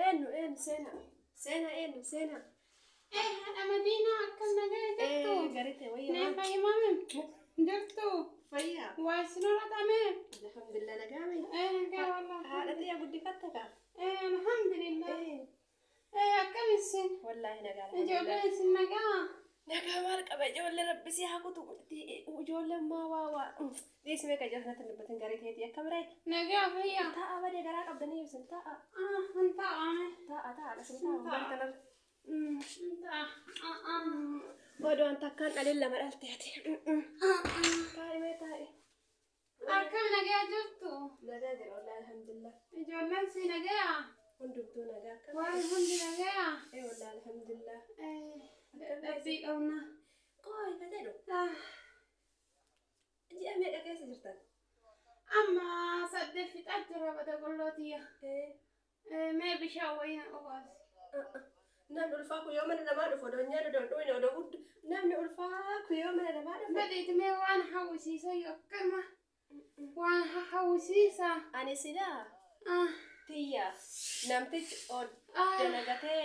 Eenyu eenyu seenaa? Seenaa eenyu seenaa? Haadha Madiinaa, akkam nagaa jirtu? Garitee wayyaa. Nee, fayyumame jirtu? Fayyaa. Waa isin horatame? Alhamdulillah, nagaame. Nagaa wallah. Haadha xiyya guddifatte kaa? Alhamdulillah. Akkam isin? Wallaahi nagaa. Ijoolleen isin nagaa? Nagaa maal qaba, ijoollee rabbi si haa kutu. Ijoolleen maa waa waa. Dhiisi meeqa ijoollee natti dubbatin, garii akka biree. Nagaa fayyaa. Taa'a badee garaa qabdanii ibsin taa'a. Hin taa'ame. Taa'a taa'a isin taa'a waan kanarra. Hin taa'a. Odoon takkaan dhalin lama dhalte ati. Taa'i mee taa'i. Akkam nagaa jirtu? Nagaa jira wallaahi, alhamdulillah. Ijoolleen si nagaa? Hundumtuu nagaa akkam. Warri hundi nagaa? Ee wallaahi, alhamdulillah. Dadhabbii qabna. Qooyi ka jedhu. Ji'a meeqa keessa jirtan? Amma 8 fixaa jira, bada gollootiyya. Mee bishaan wayii na obaasi. Namni ulfaa kun yoo mana namaa dhufu odoo nyaata odoo dhuyne odoo guddu namni ulfaa kun yoo mana namaa dhufu. Badiiti, mee waan hawwisiisa akkama waan hawwisiisa. Ani silaa tiyya namtichi odda nagatee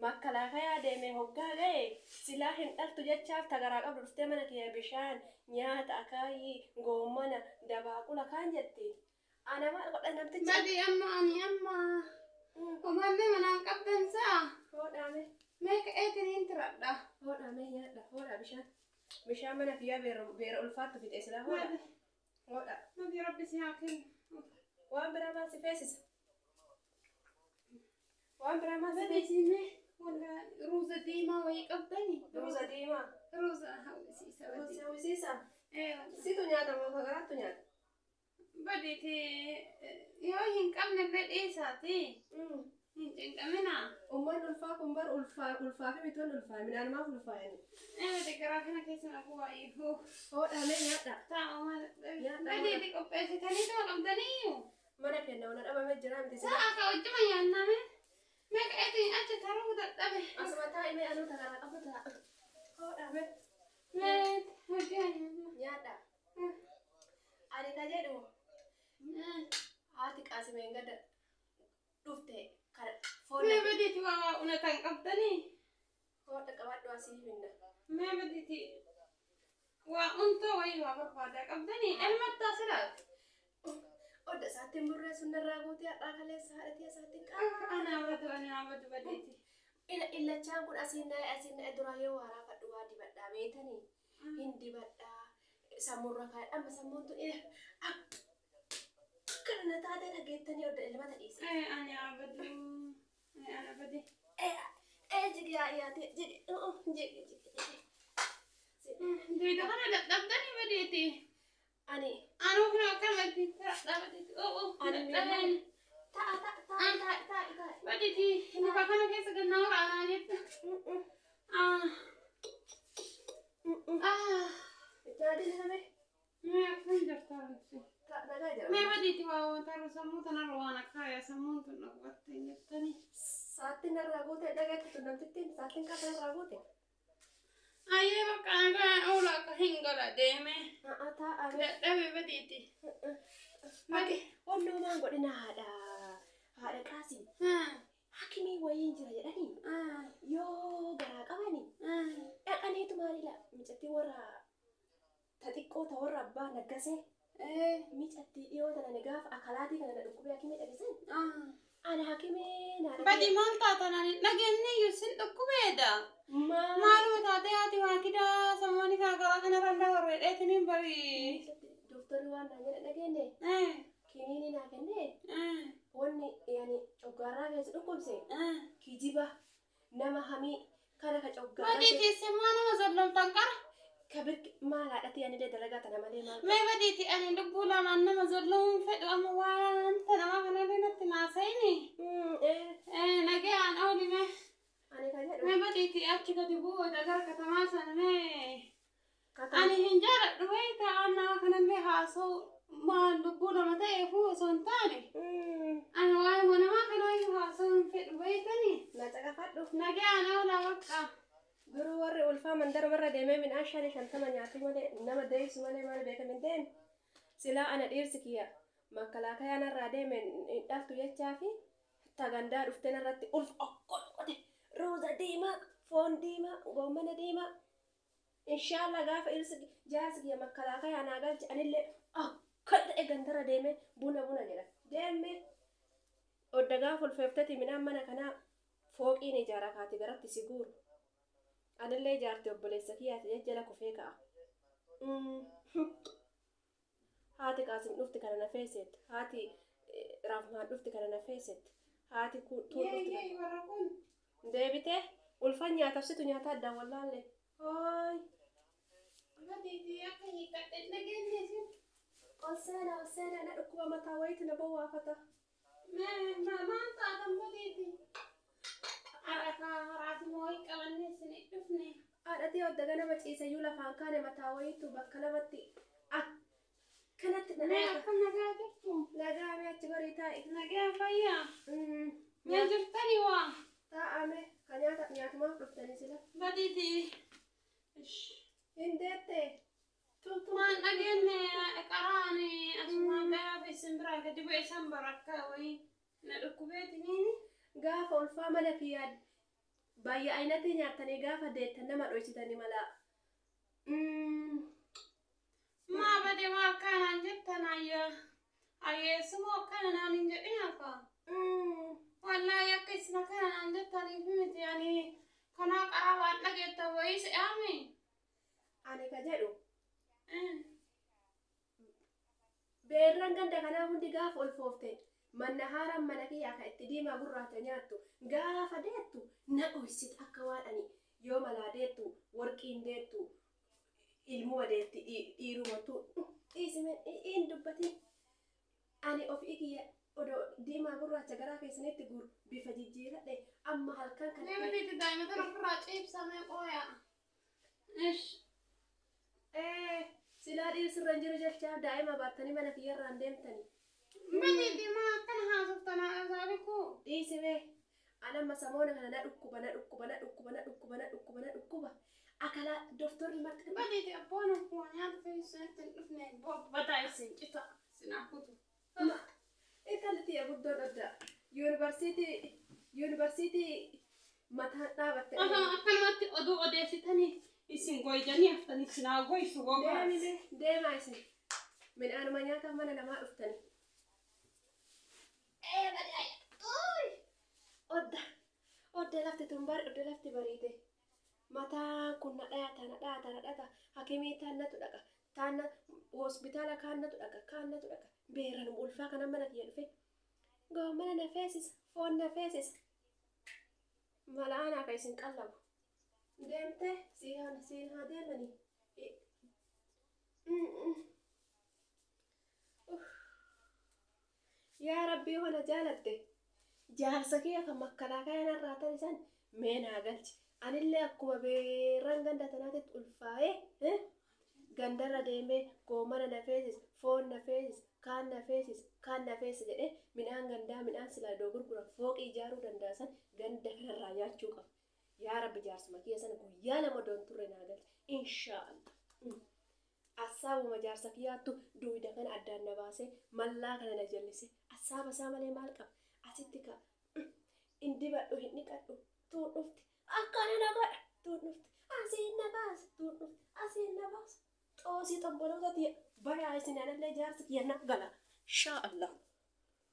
makkalaakayaa deeme hoggaa ga'e silaa hin dhaltu jechaaf tagaraa qabdu dhuftee mana kiyya bishaan nyaata akaayii goommana dabaaqula kaan jetti. Ana maal godha namtichi? Badi, amma ani amma umallee manaan qabdan sa'a. Hodhaame. Mee ka'eetiin hin tiradha. Hodhaame, nyaadha, hodha bishaan. Bishaan mana kiyyaa beera ulfaattu fixe silaa, hodha. Hodha. Badi, rabbi si haa kennu. Waan biraa maal si feesisa? Waan biraa maal si Badi feesisa? mee walla ruuza diimaa wayii qabdani? Ruuza diimaa. Ruuza hawwisiisa badi. Ruuza hawwisiisa. Ee. Situ nyaata moo kagaraattu nyaata? Badiiti, yoo hin qabne illee dhiisaati. Hin cinqamina. Uummanni ulfaa kun bar ulfaa ulfaa fi mitoon ulfaa midhaan maaf ulfaa'ani? Badi, garaa kana keessa na bu'aa. Hodhamee nyaadha. Taa'u maal? Nyaadha. Badiiti, qopheessitanii tuma qabdaniyyuu. Mana kenna wana dhabamee jira miti. Sa'a ka hojjuma nyaanname. Mee ka'eetiin achi taruu dadhabe. Asuma taa'e, mee anuu tagaraa qabu taa'a. Hodhamee Mee hojjuma nyaanna. nyaadha. Ani ka jedhu haati qaasimeen gada dhufte kan foon Mee badiiti, waa waa unatan qabdanii. Hodha qabadhu, asii finna. Mee badiiti, waa untoo wayii waa barbaadaa qabdanii elmattaa silaati. Odda isaattiin burree sun narraa guutee har'aa kaleessa haadha isaattiin qaba. Ana badu, ana badu badiiti. Illachaan kun asiin na'e asiin na'e, duraa yoo waraafadhu waa dibadhaa beetanii hin dibadhaa sammuurra kaa'e, amma sammuun tun akkana na taatee dhageettanii odda ilmata dhiise. Ani abadu. Ana badi. Ee, jigi yaa'ee jigi jigi jigi jigi. Duwida kana dadhabdanii badiiti. Ani Anuu kun akkanumatti taradhaa badiiti. Ani Dadhabeen. ta'a ta'a ta'a ta'a ta'a ta'a. Badiiti, muka kana keessa gannaa waraanaa jettu. Jaadin hame. Mee akkam jirta? Nagaa jira. Mee badiiti, waa taru sammuu tanarra waan akkaaya sammuun tun dhugbatte hin jettanii. Saattiin narraa guute dhageettu tun namtittiin saattiin qaba narraa guute. Ayyee, bakka nagaan oola akka hin gala deeme. A'a, ta'a. Dadhabe badiiti. Badi onnoo maan godhina haadha haadha qaasii. Hakimii wayiin jira jedhanii yoo garaa qabani dhaqaniitu maalila micattii warra ta xiqqoo ta warra abbaa naggasee micattii dhiyoo tana ni gaafa akalaatii kana na dhukkubee hakimii dhaqisan ana hakimii naa Badi, maal taatan? Ani dhageenye iyyuu sin dhukkubeedha. Maal Maaluma taatee haati waa kidaa sammuun kana karaa kanarra dabarreedheetiniin bari. Dooktarri waan naan jedhe dhageenye, kiniinii naa kennee, wanni yani coggaarraa keessa dhukkubse kijiba nama hamii kana ka coggaarraa Badii teessee maa nama zollomtan qara? Ka birki maal haadhati ani dalagaa tana malee maal Mee badiiti, ani lubbuu lamaan nama zollomuun fedhu, amma wanta namaa kanallee natti naasa'ini. Nagaan ooli mee. Ani ka jedhu Mee badiiti, achi gadi bu'uudha gara katamaa sana mee. Kataa Ani hin jaaladhu beektaa, waan nama kanallee haasa'u maal lubbuu lama ta'eefuu osoo hin taane. Ani waa'ee namaa kanaayyuu haasa'uu hin fedhu beektanii. Na caqafadhu. Nagaan oolaa bakka. Duruu warri ulfaa mandara warra deemee midhaan 50 nyaatu malee nama deessu malee maal beekam hin deemne. Silaa ana dhiirsi kiyya makkalaakayaa narraa deeme hin dhaltu jechaa fi Tagandaa dhuftee narratti ulfa okkoloote. Ruuza diimaa, foon diimaa, goommana diimaa. Inshaallah gaafa irsi jaarsi kiyya makkalaakayaa naa galche anillee akka ta'e gandarra deemee buna buna jedha. Deemee odda gaafa ulfeefteeti midhaan mana kanaa fooqiin ijaara kaati garatti si guuru. Anillee ijaarte obboleessa kiyyaati jajjala kufee ka'a. Haati Qaasim dhufti kana na feesetti. Haati Raafmaan dhufti kana na feesetti. Haati tuun dhufti Warra kun. Deebitee ulfan nyaataaf situ nyaata addaan wallaalle. Hooy. Badiiti akka hiikkadhe dhageenye isin. Ol seenaa ol seenaa na dhukkuba mataa wayiitu na bowwaafata. Maal taatan badiiti? Har'a haraati moo'ii qabannee isin dhufne. Haadhatii odda ganama ciisayyuu lafaan kaane mataa wayiitu bakka lamatti akkanatti na Mee dhaata. akkam nagaa jirtu? Nagaa mee achi barii taa'i. Nagaa fayyaa? Mee jirtani waa? Taa'ame ka nyaata nyaatumaaf dhuftanii sila. Badiiti. Hin deette. Maan dhageenye qaraan asumaan gaafa isin biraa gadi bu'e san barakka wayii na dhukkubeetiniini. Gaafa ulfaa mana kiyyaa baay'ee ayinatii nyaattanii gaafa deettan nama dhoysitanii mala. Maa bade maa akkanaan jettan ayyaa. Ayyeessumoo akkana naan hin jedhin akka. Wallaahi akka isin akkana naan jettaniif miti ani kanaa qaraa waan dhageettan wayii se'aame. Ani ka jedhu beerran ganda kanaa hundi gaafa ulfoofte manna haaraan mana kiyyaa ka itti diimaa gurraacha nyaattu gaafa deettu na dhoysite akka waan ani yoo malaa deettu warqiin deettu ilmuma deetti dhiirumatu dhiisime hin dubbatin ani ofii kiyya odoo diimaa gurraacha garaa keessanitti guuru bifa jijjiiradhe amma halkan kana. Mee badiiti daa'ima tana ofirraa ciibsamee qooya. Ish. Silaa dhiirsirra hin jiru jechaaf daa'ima baattanii mana kiyyarraan deemtani. Badiiti maa akkana haasoftan haasaabiku. Dhiisime ani amma samoona kana na dhukkuba na dhukkuba na dhukkuba na dhukkuba na dhukkuba na dhukkuba akala doktorri marti Badiiti abboon akkuma nyaata fe'isanitti hin dhufne badaa isin cita isin hakutu. Intalli tiyya guddoon odda yuunivarsiitii mataan dhaabatte. Osoo akkanumatti oduu odeessitanii isin goydanii haftanii isin haa goysu gogaas. Deemime deemaa isin midhaanuma nyaataaf mana namaa dhuftani. Odda odda lafti tun bari odda lafti bariite. Mataan kun na dhayata na dhayata na dhayata hakimii taannatu dhaqa taanna hospitaala kaannatu dhaqa kaannatu dhaqa beeran ulfaa kana mana kiyya dhufe goommana na feesisa foon na feesisa mala anaa ka isin qallabu deemte siin haa deemanii. Yaa Rabbii hona jaalatte jaarsa kiyya kan makkalaakayaa narraa tarisan mee naa galchi. Anillee akkuma beerran ganda tanaatitti ulfaa'ee gandarra deemee goomana na feesis, foon na feesis, kaan na feesis, kaan na feesis jedhee midhaan gandaa midhaan silaa iddoo gurguran fooqii ijaaruu danda'asan ganda kanarraa nyaachuu qaba. Yaa Rabbi jaarsuma kiyya sana guyyaa lama odoon turre naa galchi. Inshaallah. Assaabuma jaarsa kiyyaattu duwida kana addaan na baasee mallaa kana na jallise assaaba isaa malee maal qaba? Asitti ka hin dibadhu hin dhiqadhu tuun dhufti akkana na godha tuun dhufti asiin na baasa tuun dhufti asiin na baasa xoosii xomboloota tiyya bayaa isin anallee jaarsi kiyya na gala. Inshaallah.